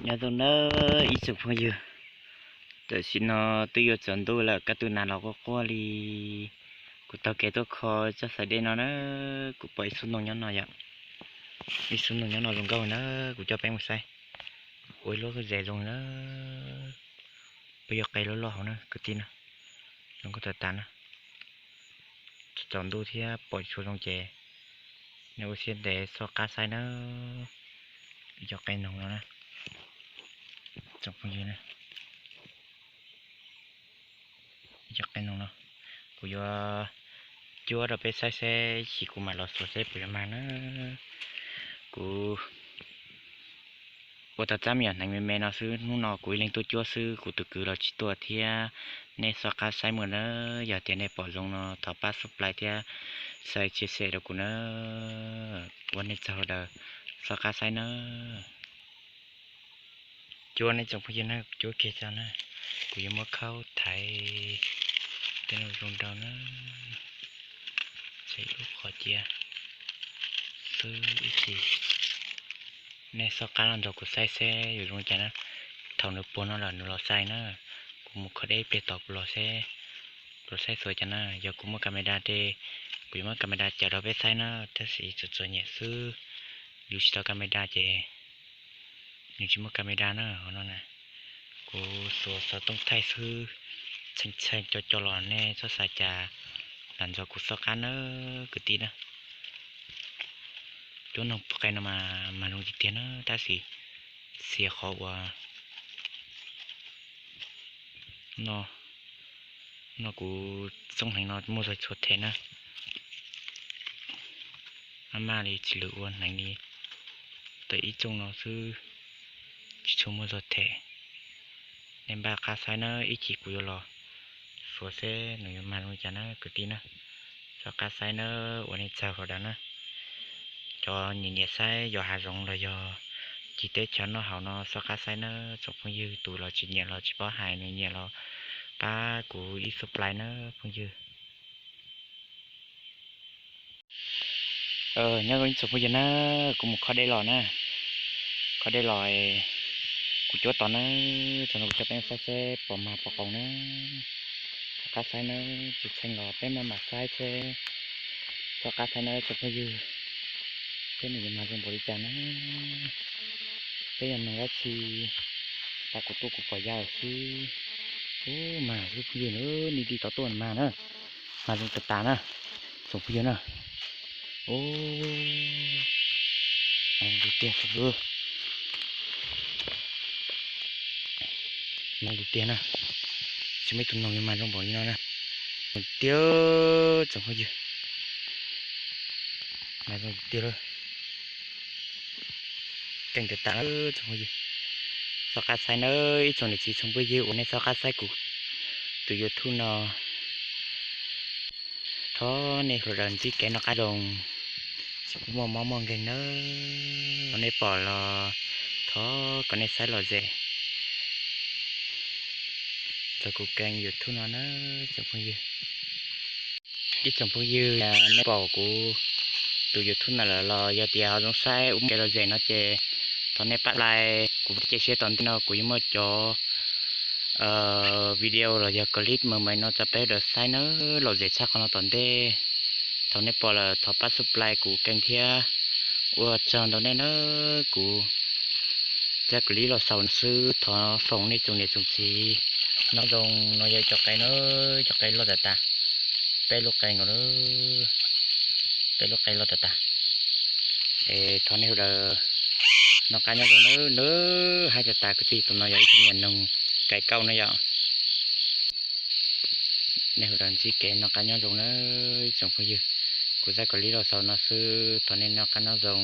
Nyob zoo nawb ib tsoom phooj ywg, tam sim no twb yuav tsaus ntuj lawm, kaj ntug nas los quaj quaj li. Kuv taug kev tuaj kho tsob xaws dej no na, kuv pom ib xub noog nyob no yom. Ib xub noog nyob no zoo nkauj na, kuv coj peb mus saib. Ua ib lub zes zoo na, peb yuav qe loj loj hauv na kwv tij na. Zoo nkauj tas tas na. Tsaus ntuj thiab pom tsis tshua zoo ces nej ua siab ntev soj qab saib na. Ib co qe noog no na, tsoom phooj ywg na. Ib co qe noog no kuv yuav cuab rau peb saib seb ib chim kuv mam los xuas seb puas yuav mag na. Kuv ua tau tsab me nyuam hneev me me no xwb, hnub no kuv ib leeg tuaj cuab xwb, kuv tus kwv los tsis tuaj thiab. Nej soj qab saib mus na, yog tias nej pom zoo no thov pab subscribe thiab share chia sẻ rau kuv na. Ua nej txog daws soj qab saib na. Cuab nej tsoom phooj ywg na, cuab kiag tso na, kuv yuav muab khaub thaiv tej no zoo rau na. Tseg lub qhov cia xwb ib chim. Nej soj qab los nrog kuv saib seb yuav zoo li cas na. Thaum nws puag no lawm nws los xais na. Kuv mus kho dej ib pliag tom kuv los seb, los saib xuas cas na. Yog kuv muaj camera ces kuv yuav muab camera caws rau peb saib na, tab sis txom txom nyem xwb, yus tsis tau camera ces nws tsis muaj camera na. Hauv no na, kuv xuas xov tooj thaij xwb, txheej txheej co co los nej txhob xav cas, lam nrog kuv soj qab na kwv tij na. Cuab noog qe no mas mag zoo tiag tiag na, tab sis xiam qhov uas no, no kuv txooj hneev no muaj zog txhua them na. Maj maj li tsis lwm ua hneev li, tawm ib txooj no xwb tsis tshua muaj zog them. Nej npaj qab saib na, ib chim kuv yuav los xuas seb nws yuav mag zoo li cas na kwv tij na. Soj qab saib na, ua nej tsaug sawv daws na. Cov nyiam nyiam saib yos hav zoov los yog cig teb chaws noj haus no soj qab saib na tsoom phooj ywg, tus los tsis nyiam los tsis paub hais, nws nyiam los pab kuv ib subscribe na phooj ywg. Nyob zoo ib tsoom phooj ywg na, kuv mus kho dej los na, kho dej los, kuv cuab tos na, txog no kuv coj peb saib seb pom mag pom qoos na. Soj qab saib na, tsis txheej los peb maj mam saib seb. Soj qab saib na tsoom phooj ywg, seb nws yuav mag zoo npaum li cas na. Peb yog noog dab tsi, tas kuv tuaj kuv pom ya lawm xwb. Ub, mag xwb phooj ywg, ni ti tod tuaj mag na, mag zoo tas tas na tsoom phooj ywg na. Ub, tiag tiag, mag tiag tiag na. Tsis muaj ib tug noog yuav mag zoo npaum li no na. Tiag tsoom phooj ywg, mag zoo tiag lawm. Keej tas tas tsoom phooj ywg, soj qab saib na ib tsoom niam txiv tsoom phooj ywg uas nej soj qab saib kuv tus YouTube no. Thov nej sawv daws ntsib kev noj qab zoo, tsis muaj mob muaj nkeeg nawb. Thov nej pom los thov kom nej saib lom zem txog kuv kênh YouTube no na tsoom phooj ywg. Ib tsoom phooj ywg, nej pom kuv tus YouTube no lawm los yog tias ho zoo saib ua kev lom zem no ces thov nej pab like, kuv cia siab tom ntej no kuv yuav muaj cov video los yog clip me me no tso peb sawv daws saib nawb, lom zem tshaj qhov no tom ntej. Thaum nej pom lawm thov pab subscribe kuv kênh thiab. Ua tsaug ntau nej nawb, kuv zaj clip los xaus no xwb, thov foom nej tsoom niam tsoom txiv. Noj zoo, no yog ib co qe na, ib co qe loj tas tas, peb lub qe nkaus, peb lub qe loj tas tas. Es thov nej sawv daws noj qab nyob zoo nawb, nawb, haib tas tas kwv tij. Tus no yog ib tug me nyuam noog kais kauj na yom. Nej sawv daws ntsib kev noj qab nyob zoo nawb ib tsoom phooj ywg. Kuv zaj clip los xaus no xwb, thov nej noj qab nyob zoo.